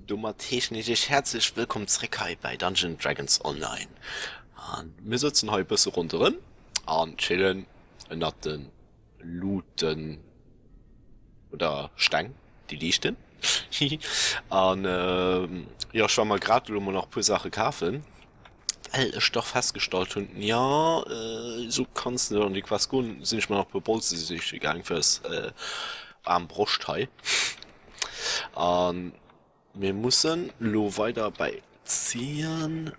Domat heeschen ech iech häerzlech wëllkomm zréck hei bei Dungeons Dragons Online. An mir sëtzen hei e bësse ronderëm an chillen ënnert de Luuten oder Steng, déi liichten. Hihi. An jo, ech war mer grad elo mol nach e puer Saache kafen, well ech dach festgestallt hunn, jo, esou kanns de net an déi Quest goen. Sinn ech mer nach e puer Bolze siche gaang fir eis aarm Broscht hei. An mir mussen lo weider bei ziehen.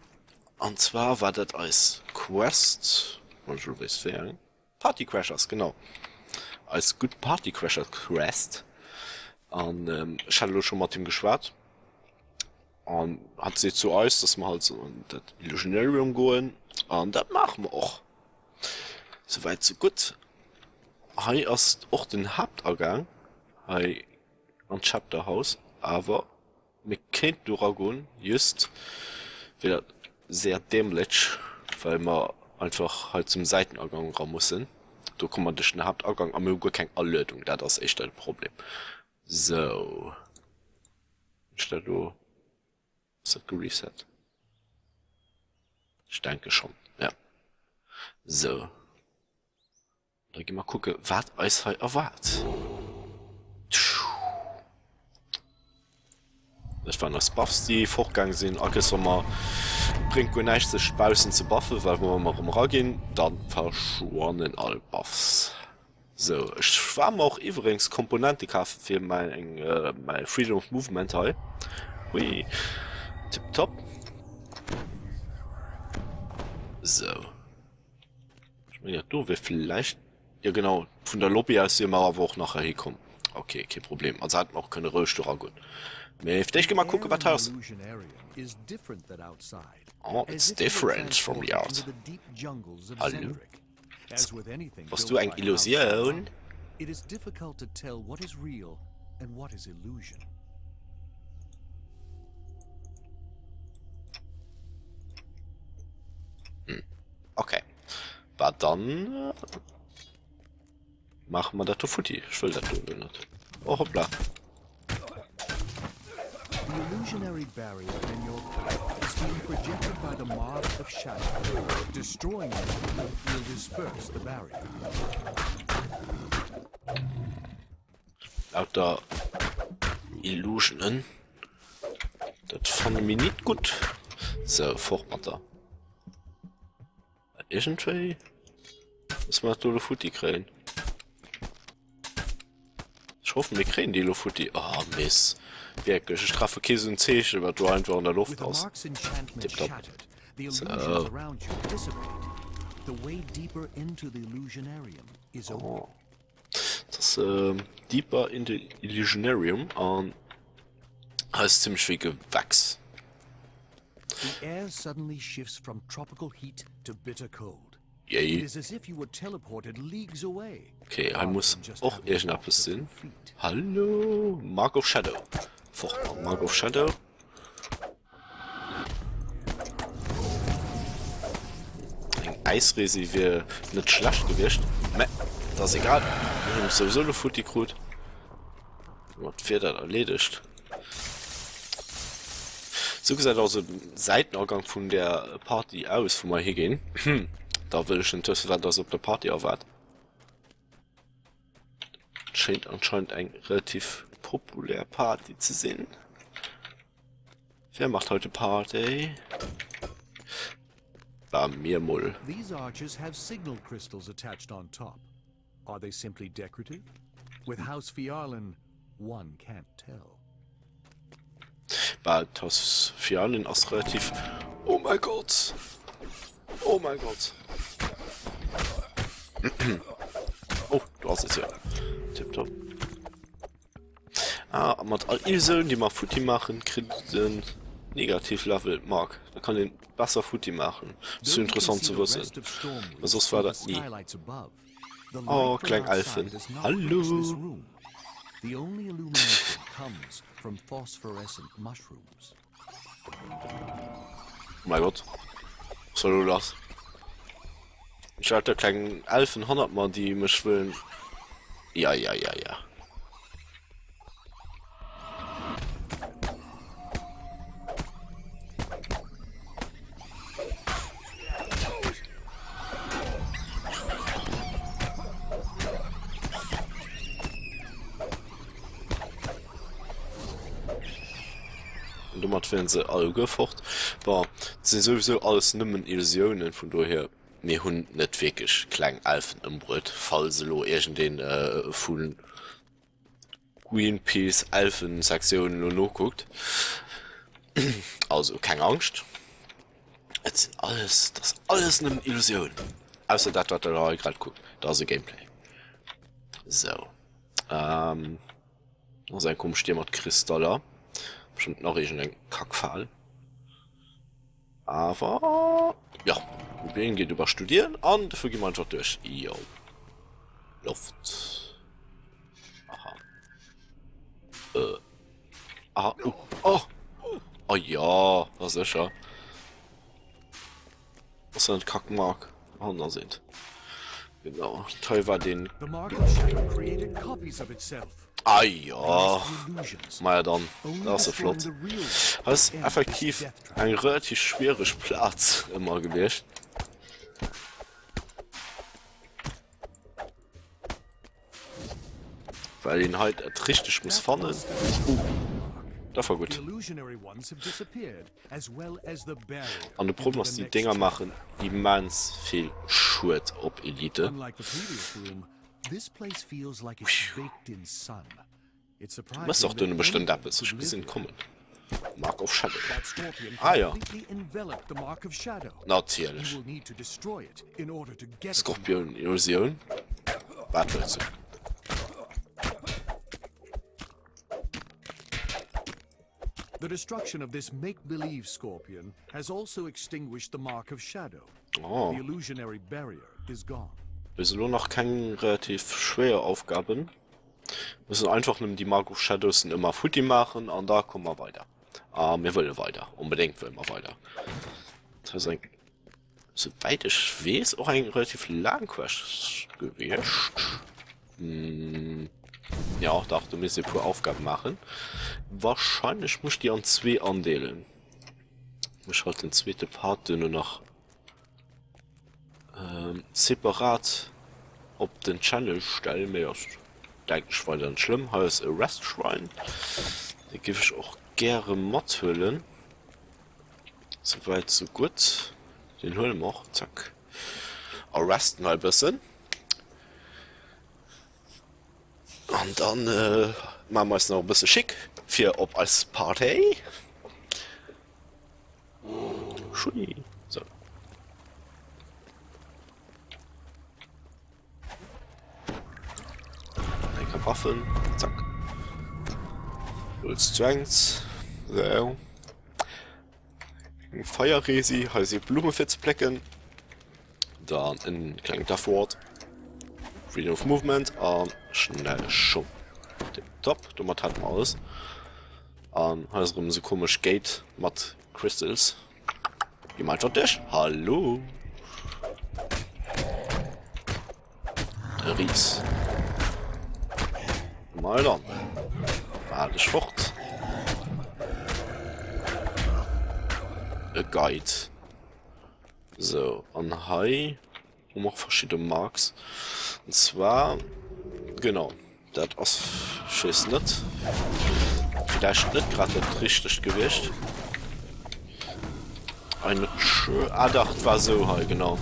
An zwar war dat eis Quest, wann ech lo weess wéi eng, Party Crashers, genau. Eis gutt Party Crasher Quest. An ech hat elo scho mat him geschwat. An hat seet zu eis, dass mer halt sollen an dat Illusionarium goen. An dat maache mer och. Souwäit sou gutt. Hei ass och den Haaptagang hei an d'Chapter House, awer mir kéinten do eragoen, just wier dat sehr dämlech, well mer einfach hei zum Säitenagang era mussen. Do komme mer duerch den Haaptagang a mir hu guer keng Aluedung, dat ass éischter de Problem. Sou, ech dat elo. Ass dat gereset? Ech denke schonn, ja. Sou. Da gi mer kucke wat eis hei erwaart. Dat waren eis Buffs déi fortgaang sinn. Accessoirement bréngt guer näischt sech baussen ze buffen, well wa mer erëm eraginn, da verschwannen all Buffs. Sou, ech war mer och iwwerengs Komponente kafen fir mäin mäi Freedom of Movement hei. Hui, tiptop. Sou, ech mengen dat do wier villäicht, jo genau, vun der Lobby aus wier mer awer och nach heihi komm. Ok, kee Problem, also hätt mer och kënne roueg do ragoen. Mee fir d'éischt gi mer kucke wat hei ass. Oh, it's different from the out. Hallo? Bass du eng Illusioun? Hm, okay. Bah dann maache mer dat do futti. Ech wëll dat do elo net. Oh hoppla. The illusionary barrier in your path is being projected by the mark of shadow. Destroying it will disperse the barrier. Lauter Illusionen. Dat fanne mir nit gutt. So, fort mat der. Iergendwéi muss mer dat do elo futti kréien. Ech hoffen mir kréien déi elo futti. Oh Miss. Wierklech, ech treffe kee sou en Zeechen, wat do einfach an der Loft ass. Tipptopp. So. Oh. Dat ass Deeper in the Illusionarium an hei ass zimmlech vill Gewächs. The air suddenly shifts from tropical heat to bitter cold. Yay. It is as if you were teleported leagues away. Okay, hei muss och iergendeppes sinn. Hallo, Mark of Shadow. Fort mam Mark of Shadow. Eng Äisresi wier net schlecht gewiescht, mä dat ass egal. Mir hunn es souwisou elo futti krut. Domat wier dat erleedegt. Sou gesäit also den Säitenagang vun der Party aus, wou mer higinn. Da wëll ech net wëssen, wat eis op der Party erwaart. Et schéint anscheinend eng relativ populär Party ze sinn. Wer macht heute Party? Bei mir mol. These arches have signal crystals attached on top. Are they simply decorative? With House Phiarlan, one can't tell. Bah, d'Haus Phiarlan ass relativ... Oh mein Gott! Oh mein Gott! Oh, do ass es jo. Tipptopp. Ah, a mat all Illusioun, déi mer futti maachen, kritt en negativ Level Mark. Da kann een besser futti maachen. Ass jo interessant ze wëssen. Well soss war dat ni. Oh, kleng Elfen. Hallo! Oh mein Gott. Was war lo lass? Ech hat da kleng Elfen hannert mer, déi mech wëllen. Ja, ja, ja, ja. An domat wieren se alleguer fort. Bon, et sinn souwisou alles nëmmen Illusiounen, vun dohier, mir hunn net wierklech kleng Elfen ëmbruet, falls elo iergendeen vu Greenpeace Elfensektioun elo nokuckt. Also keng Angscht, et sinn alles, dat ass alles nëmmen Illusioun, ausser dat wat der hei grad kuckt, dat ass e Gameplay. Sou, ähm. Ass eng komesch Dier mat Kristaller. Bestimmt nach irgend eng Kackfal. Awer ja, Rubin geht über studieren an dafür gehen wir einfach durch. Jo. Luft. Aha. Äh. Aha. Oh. Oh. Oh ja, war sicher. Was sind Kackmark? Oh, da sind. Genau. Toll war den. Ah ja. Ma ja dann. Das ass jo flott. Das ass effektiv eng relativ schwiereg Plaz ëmmer gewiescht. Well een hei et richteg muss fannen. Uh, dat war gutt. An de Problem ass, déi Dénger maachen immens vill Schued op Elite. Du mëss och duerno bestëmmt eppes, ech gesinn et kommen. Mark of Shadow. Ah ja. Natierlech. Skorpion Illusioun. Wat wëlls du? The destruction of this make-believe scorpion has also extinguished the mark of shadow. Oh. The illusionary barrier is gone. Bis elo nach keng relativ schwéier Aufgaben. Müssen einfach nëmmen déi Mark of Shadows ëmmer futti maachen an da komme mer weider. A mir wëlle weider, onbedéngt wëlle mer weider. Dat ass eng, souwäit ech weess, och eng relativ laang Quest gewiescht. Hm, ja, dach, do misst ee puer Aufgabe maachen. Wahrscheinlech muss ech déi an zwee andeelen. Muss halt den zweete Part duerno nach ähm, separat op den Channel stellen, mee ass denken ech weider net schlëmm. Hei ass e Rest Shrine, dee géif ech och gäre mathuelen. Souwäit sou gutt, deen huele mer och, zack, a resten hei e bëssen. An dann maache mer eis nach e bësse schick fir op eis Party. Schui. So. Eng Waffen. Zack. Null Strength. So. Eng Feierresi. Hei si Blumme fir ze plécken. Dann en klengen Death Ward. Freedom of Movement an schnell Schong. Top, domat hat mer alles. An hei ass erëm esou komesch Gate mat Crystals. Gi mer einfach duerch. Hallo! E Ris. Mal dann. Mal dech fort. E Guide. Sou, an hei hu mer och verschidde Marks. An zwar, genau, dat ass, ech weess net, villäicht net grad dat Richtegt gewiescht. Ein Sch ah dach, et war esou hei, genau.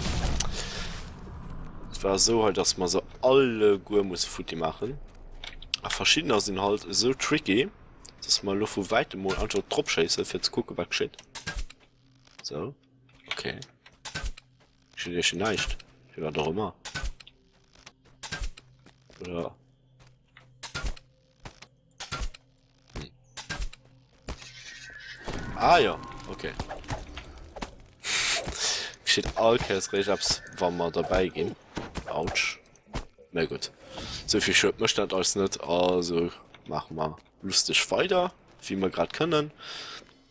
Et war esou hei, dass mer se alleguer musse futti maachen. A verschiddener sinn halt esou tricky, dass mer elo vu wäitem mol einfach drop schéissen, fir ze kucken, wat geschitt. Sou, okay. Geschitt iech näischt, firwat och ëmmer. Oder... Hm. Ah ja, okay. Geschitt all Kéiers réischt eppes, wa mer derbäi ginn. Autsch. Mä gutt. Souvill Schued mécht dat eis net, also maache mer lusteg weider, wéi mer grad kënnen.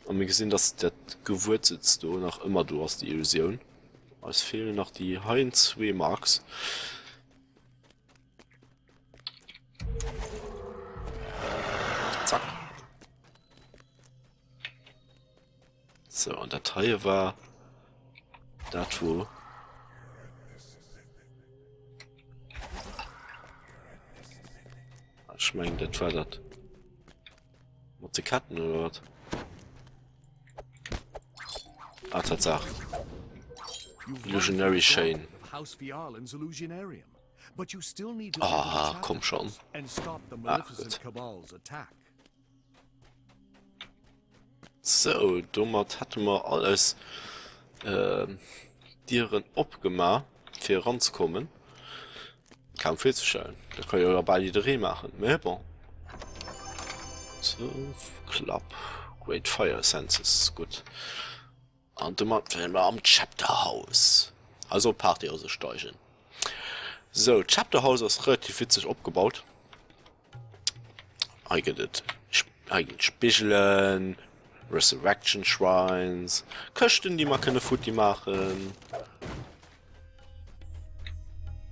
A mir gesinn, dass dat Gewuerzels do nach ëmmer do ass, déi Illusioun. Eis feelen nach déi heien zwee Marks. Zack. So, an dat heie war dat wou. Ech mengen, dat war dat. Mat de Ketten oder wat? Ah, Tatsaach. Illusionary Chain. Ah, komm schon. Ah, gutt. Sou, domat hätte mer all eis Dieren opgemaach, fir eranzekommen. Kaum virzestellen, dat ka jo bal jidderee maachen, mä bon. Sou, Klapp, Great Fire Essences, gutt. An domat wäre mer am Chapter House. Also op Party steigen. Sou, Chapter House ass relativ witzeg opgebaut. Hei gëtt et hei ginn Spigelen, Resurrection Shrines, Këschten, déi mer kënne futti maachen.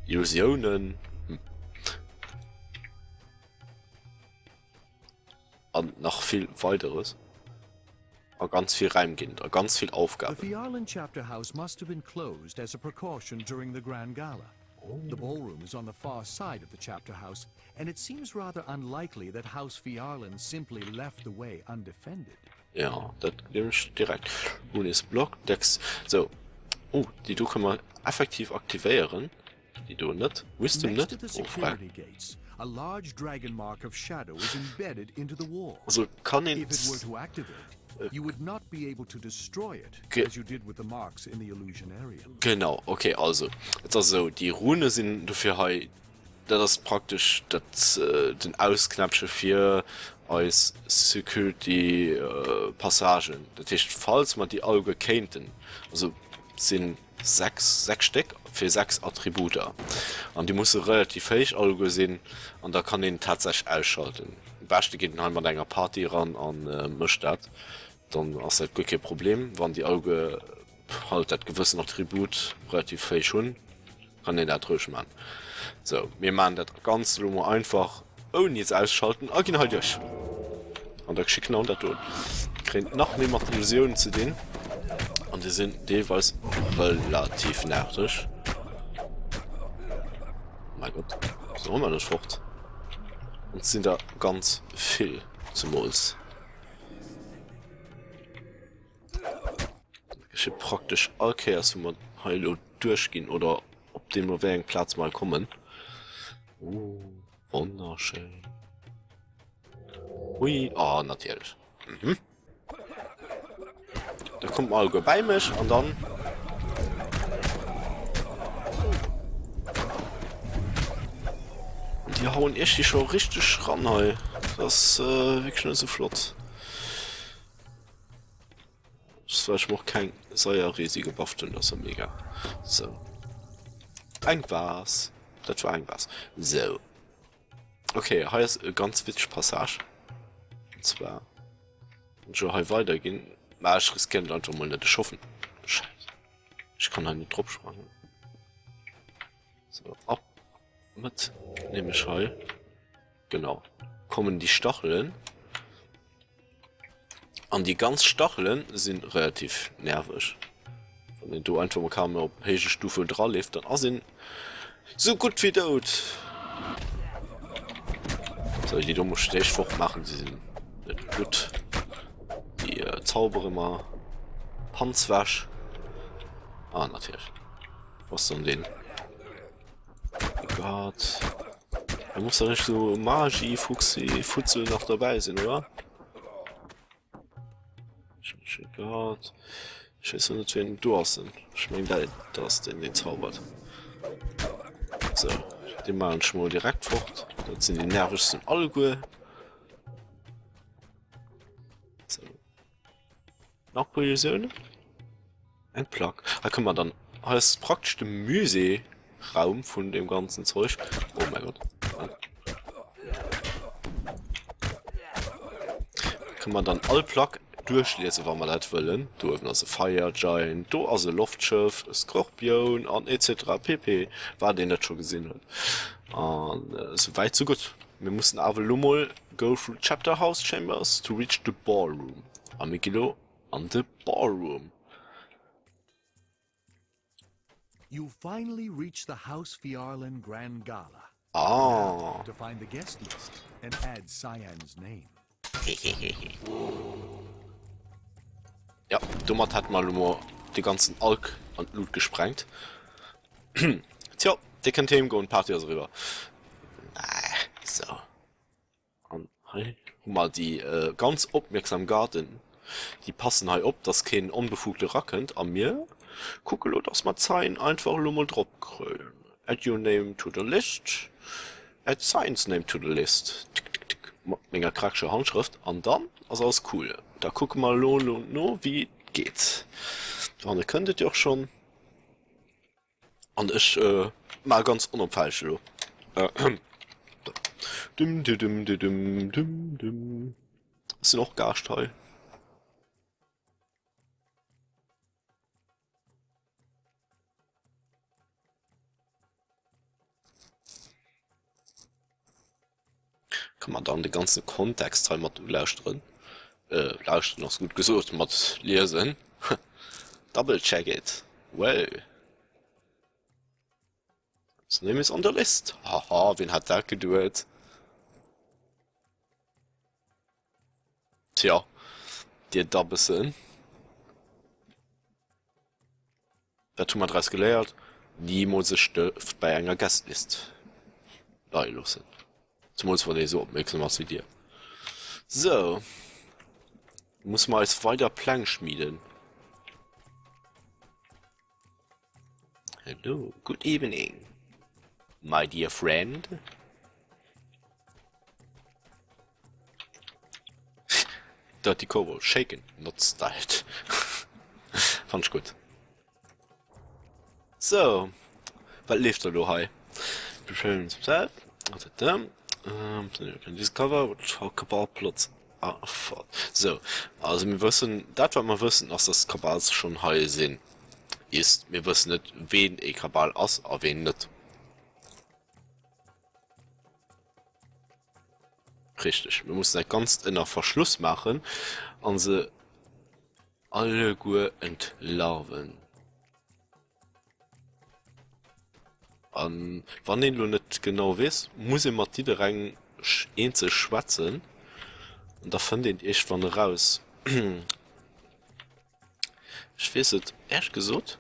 Illusiounen. Hm. An nach vill weideres. A ganz vill Räim ginn et a ganz vill The Aufgaben. Phiarlan chapter house must have been closed as a precaution during the Grand Gala. The ballroom is on the far side of the chapter house, and it seems rather unlikely that House Phiarlan simply left the way undefended. Ja, dat gleewen ech direkt. Rune is blocked, Dex. Sou. Oh, déi do kënne mer effektiv aktivéieren. Déi do net. Wisdom Next net. to the Oh, frei. security gates, a large dragon mark of shadow is embedded into the wall. Also kann een If it were to activate, you would not be able to destroy it Ge as you did with the marks in the illusionarium. Genau, okay, also et ass esou, déi Rune sinn dofir hei, dat ass praktesch dat den Ausknäppche fir eis Security Passagen. Dat heescht, falls mer déi alleguer kéinten, also sinn 6, 6 Stéck fir 6 Attributer an déi musse relativ héich alleguer sinn an da kann een tatsächlech ausschalten. Am beschte geet een hei mat enger Party eran an mécht dat, dann ass dat guer kee Problem. Wann déi alleguer halt dat gewëssen Attribut relativ héich hunn, kann een dat roueg man. Sou, mir man dat Ganzt elo mol einfach ouni ze ausschalten a ginn hei duerch. An da geschitt genau dat do. Kréien nach méi mat Illusiounen ze dinn an déi sinn deelweis relativ nerveg. Mein Gott, wieso kommen wir net fort? Und sind da ganz vill zemools. Geschitt praktesch all Kéiers, wou mer hei elo duerchginn oder op deemno wéi eng Plaz mer hei kommen. Oh, wonnerschéin. Hui, oh, natierlech. Mhm. Da kommt mer alleguer bäi mech an dann. Die hauen echt schon richtig ran hei. Das äh, wirklich nicht so flott. Das war ich noch kein Säuerresi gebufft hun, das war mega. So. Eng war's. Dat war eng was. So. Okay, hei ass e ganz witzeg Passage. Und zwar jo hei weiderginn. Ma ech riskéieren et einfach mol net. Ech hoffen. Scheiße. Ich kann hei net drop sprangen. So, ab mit nehme ich hei. Genau. Kommen die Stachelen. An déi ganz Stachelen sinn relativ nerveg. Wann een do einfach mol kaum op héije Stufen draleeft, dann ass een sou gutt wéi dout. Sou, déi do muss ech d'éischt fort maachen, déi sinn net gutt. Déi zaubere mer Panz wech. Ah, natierlech. Wo ass dann deen? Gott. Da muss doch nicht so Magie, Fuchsi, Futzel noch dabei sind, oder? Gott. Ich weiß nicht, wen du hast. Ich meine, da, da ist den, den zaubert. So, den machen ich mal direkt fort. Das sind die nervigsten Alge. So. Nach puer Illusiounen. Eng Plack. Hei kënne mer dann, hei ass praktesch de Musée-Raum vun deem ganzen Zeug. Oh mäi Gott. Kënne mer dann all Plack duerchliesen, wa mer dat wëllen. Do uewen ass e Fire Giant, do ass e Loftschëff, e Skorpioun an etc. Pp. Wat een net scho gesinn huet. An esou wäit, esou gutt. Mir mussen awer elo mol go through chapter house chambers to reach the ballroom. A mir gi lo an de Ballroom. You finally reach the House Phiarlan Grand Gala. Ah. To find the guest list and add Cyan's name. Ja, domat hätte mer elo mol. de ganzen Alk an d'Lut gesprengt. Tjo, dir kënnt heem goen, d'Party ass eriwwer. Sou. An hei hu mer déi ganz opmierksam Garden, déi passen hei op, dass keen Onbefugte rakënnt. A mir kucke lo, dass mer d'Sign einfach elo mol drop kréien. Add your name to the list, add Sign's name to the list. Tick, tick, tick, mat menger krakeger Handschrëft. An dann ass alles cool. Da kucke mer elo no, wéi et geet. Dohanne kënnt et jo och schonn. An ech maache ganz onopfälleg elo. Dum du dum du dum dum dum. Ech sinn och Gaascht hei. Kann man dann de ganze Kontext hei mat ulauschteren. Äh, lauschteren ass gutt gesot, mat liesen. Double check it. Well. His name is on the list. Haha, wien hat dat geduet? Tja, dir Dabbessen. Wat hu mer draus geléiert? Nimools e Stëft bei enger Guestlist leie loossen. Zemools wann ee sou opmierksam ass wéi dir. Sou, musse mer eis weider Pläng schmieden. Hello, good evening, my dear friend. Dirty Kobold, shaken, not styled. Fand ich gut. So, wat leeft da lo hei? Preparing himself. Um, can discover what how Kabal plots are afoot. So, also mir wëssen, dat wat mer wëssen ass, dass d'Kabals schonn hei sinn. Ist, mir wëssen net, ween ee Kabal ass a ween net. Richteg, mir mussen dat Ganzt ënner Verschluss maachen a se alleguer entlarven. A wann een elo net genau weess, muss ee mat jidderengem eenzel schwätzen an da fënnt een et iergendwann eraus. Ech weess et éierlech gesot.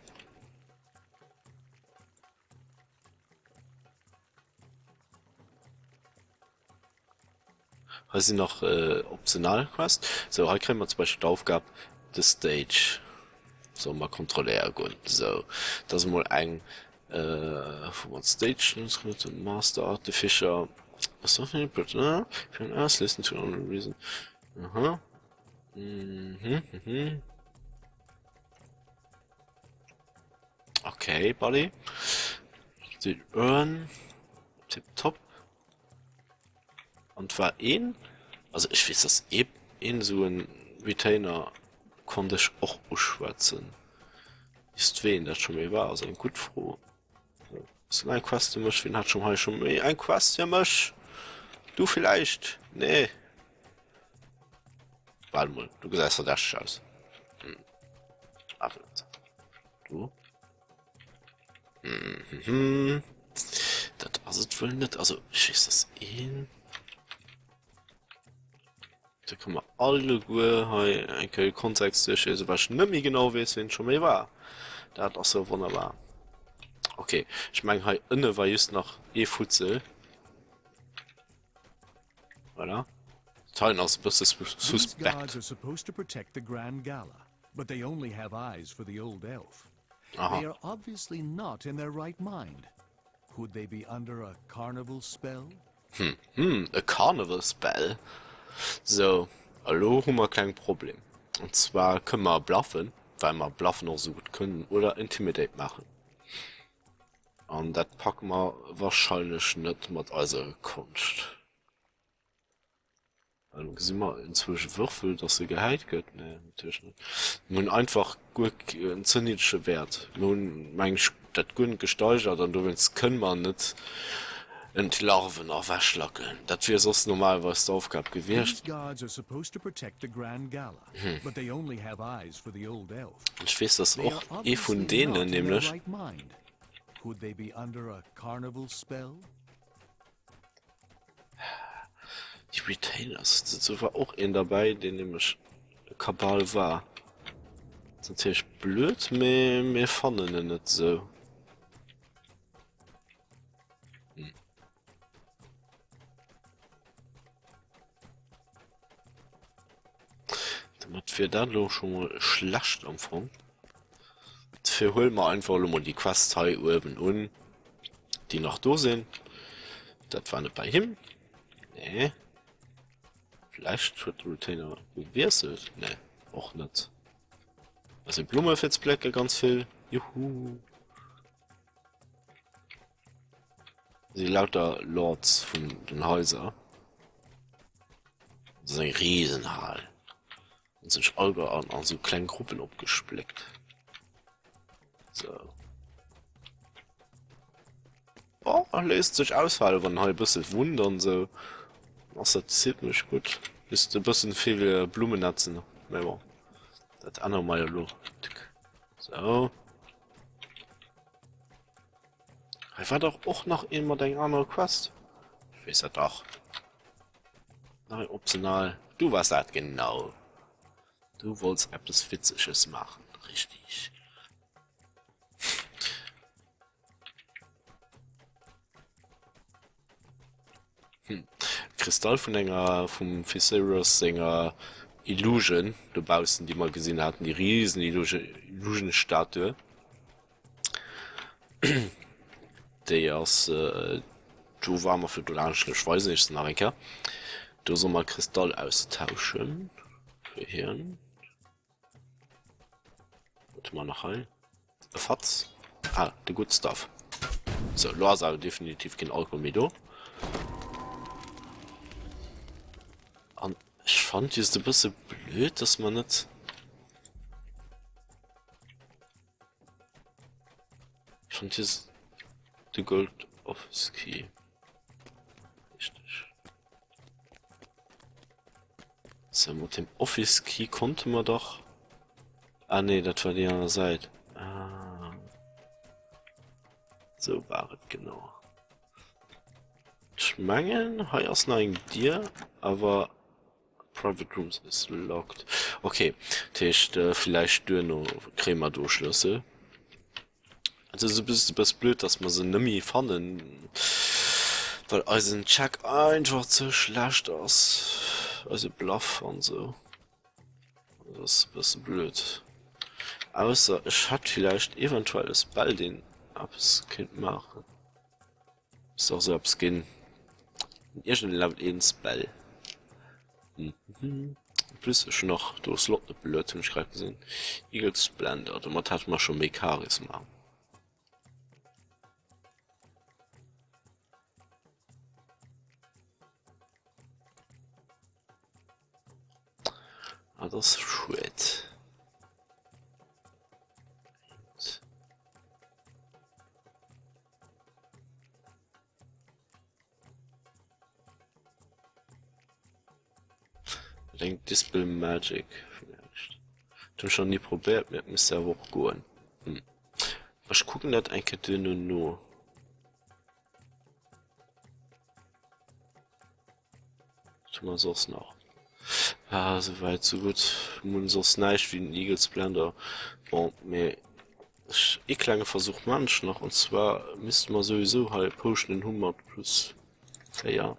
Hei sinn nach optional Quests. Sou, hei kréie mer zum Beispill d'Aufgab The Stage solle mer kontrolléiere goen. Sou, dat ass emol eng wou mer d'Stage Master Artificer listen to reason. Aha. Mhm, mhm. Okay, Buddy. The Urn. Tipptopp. An war een, also ech weess dass ee een esou en Retainer konnt ech och uschwätzen. Just ween dat scho méi war ass eng gutt Fro. Ass eng Quest fir mech? Ween hat schonn hei scho méi eng Quest fir mech? Du villäicht? Nee. Waart mol, du gesäis verdächteg aus. Hm. Awer net. Du? Mhm. Dat ass et wuel net. Also ech weess dass een. Da kann man alleguer hei eng Kéier Kontext duerchliesen, well ech net méi genau weess, ween et scho méi war. Dat ass jo wonnerbar. Okay, ech meng hei ënne war just nach ee Futzel. Voilà. Dat heien ass e bësse These suspekt. guards are supposed to protect the Grand Gala, but they only have eyes for the old elf. Aha. They are obviously not in their right mind. Could they be under a carnival spell? Hm, hm, e Carnival Spell. Sou, elo hu mer e klenge Problem. An zwar kënne mer bluffen, well mer bluffen och esou gutt kënnen, oder Intimidate maachen. An dat packe mer wahrscheinlech net mat eiser Konscht. Elo gesi mer enzwousch e Würfel, dass e gehäit gëtt. Nee, natierlech net. Mir hunn einfach guer en ze niddrege Wäert. Mir hunn, meng ech, dat guer net gesteigert an dowéinst kënne mer net entlarven a wechlackelen. Dat wier soss normalerweis d'Aufgab gewiescht. These guards are supposed to protect the Grand Gala, but they only have eyes for the old elf. An ech weess, dass They och are ee vun obviously deenen not in their nämlech. right mind. Could they be under a carnival spell? Déi Retainers, do war och een derbäi, deen nämlech e Kabal war. Ass natierlech blöd, mee mir fannen en net esou. Hm. Domat wier dat elo scho mol schlecht am Fong. Dofir huele mer einfach elo mol déi Quest hei uewen un, déi nach do sinn. Dat war net bei him. Nee. Vläicht huet de Retainer gewiesselt? Nee, och net. Da si Blumme fir ze plécke ganz vill. Juhu. Si lauter Lords vun den Haiser. Das ist eng Riesenhal. Und sech all an, an so kleng Gruppen opgespléckt. So. Oh, léisst sech aushalen, wann hei e bësse wunnt an sou. Ass dat zimlech gutt. Just e bëssen vill äh, Blummennetzen. Mä bon, dat ännere mer jo lo. So. Hei war doch och nach een mat eng anerer Quest. Ich weess dat dach. Nach eng optional. Du wars dat, genau. Du wollts eppes Witzeges maachen, richtig. Hm. Kristall vun enger vum Physaurus senger Illusion dobaussen, déi mer gesinn haten, déi riesen Illusion-Statue. Déi ass äh, do war mer fir do laanscht, ech weisen iech se nach eng Kéier. Do soll mer Kristall austauschen fir hien. Wat hu mer nach hei? E Fatz. Ah, de good stuff. So, lo ass awer definitiv keen Alkohol méi do. An ech fand just e bësse blöd, dass mer net... Ich fand just de Gold Office Key. Richtig. So, mat dem Office Key konnte mer dach... Ah nee, dat war déi aner Säit. Ah. So war et genau. Ech mengen, hei ass nach eng Dier, awer Private Rooms is locked. Okay, dat heescht, äh, vielleicht duerno kréie mer do Schlëssel. Also so bist du bist blöd, dass mer se nëmmi fannen, well eisen Check einfach ze schlecht ass. Eise Bluff an so. Das ass e bësse blöd. Ausser ech hätt vielleicht eventuell e Spell, deen eppes kéint maachen. Misst och sou eppes ginn. Iergend en Level 1 Spell. Mhm. Plus ech hunn och do Slot net beluet, hunn ech grad gesinn. Eagle Splendor, domat hate mer scho méi Charisma. Ah, dat ass schued. Eng Dispel Magic vielleicht. Hun schon nie probéiert, mee et misst awer och goen. Hm. Ech kucken dat eng Kéier duerno no. Was hu mer soss nach? Ah, souwäit sou gutt. Mir hunn soss näischt wéi den Eagle Splendor. Bon, mee ech, ee klenge Versuch man ech nach, und zwar misste mer souwisou hei Potionen hu mat plus 4. Ja.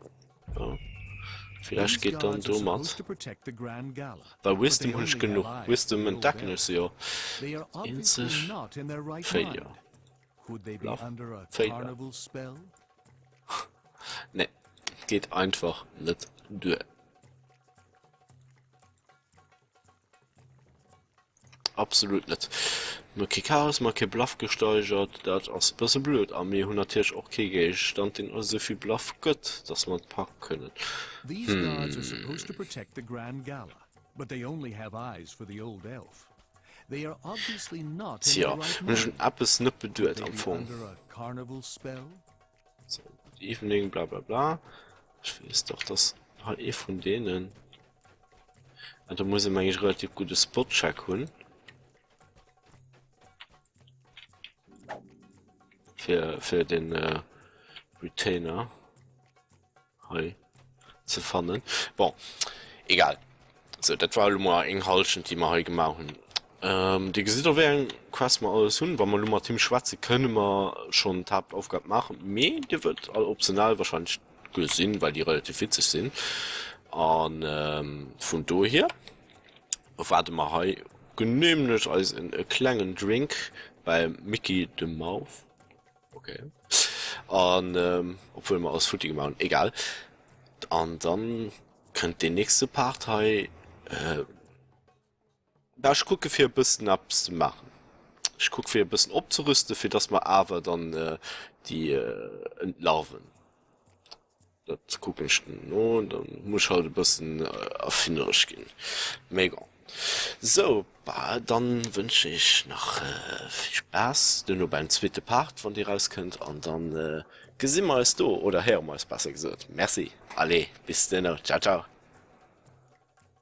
Vielleicht These geet dann guards are domat. supposed to protect the Grand Gala, Bei but Wisdom they hunn ech only have genuch. eyes for Wisdom the old entdecken ech elf. se jo. They are obviously Eenzeg not in their right Failure. mind. Could they be Bluff. under a Failure. carnival spell? Nee, geet einfach net duer. Absolut net. Mir kee Charisma, kee Bluff gesteigert, dat ass e bësse blöd. A mir hunn natierlech och kee Géigestand, deen eis esou vill Bluff gëtt, dass mer et packe kënnen. These guards are supposed to protect the Grand Gala, but they only have eyes for the old elf. They are obviously not in Tja, their right hunn ech un mind. eppes net Could beduet they am be Fong. under a carnival spell? So, good evening, bla bla bla. Ech weess dach, dass hei ee vun deenen. An do muss ee meng ech relativ gudde Spot-Check hunn. Fir, fir den äh, Retainer hei ze fannen. Bon, egal. So, dat war elo mol eng Halschent, déi mer hei gemaach hunn. Dir gesitt och wéi eng Quest mer alles hunn. Wa mer elo mat him schwätzen, kënne mer schonn d'Haaptaufgab maachen, mee dir wëllt all optional wahrscheinlech gesinn, well déi relativ witzeg sinn. A vun dohier waarde mer hei genehmlech eis en klengen Drink beim Mickey de Mouth. Ok. An obwuel mer alles futti gemaach hunn, egal. An dann kënnt deen nächste Part hei. Bah, ech kucke fir e bëssen eppes ze maachen. Ech kucke fir e bëssen opzerüsten, fir dass mer awer dann déi entlarven. Dat kucken ech dann no, dann muss ech halt e bëssen erfinneresch ginn. Mee bon. Sou, bah, dann wënschen ech nach vill Spaass duerno beim zweete Part, wann dee rauskënnt, an dann gesi mer eis do, oder héiere mer eis besser gesot. Merci, allez, bis duerno, ciao ciao.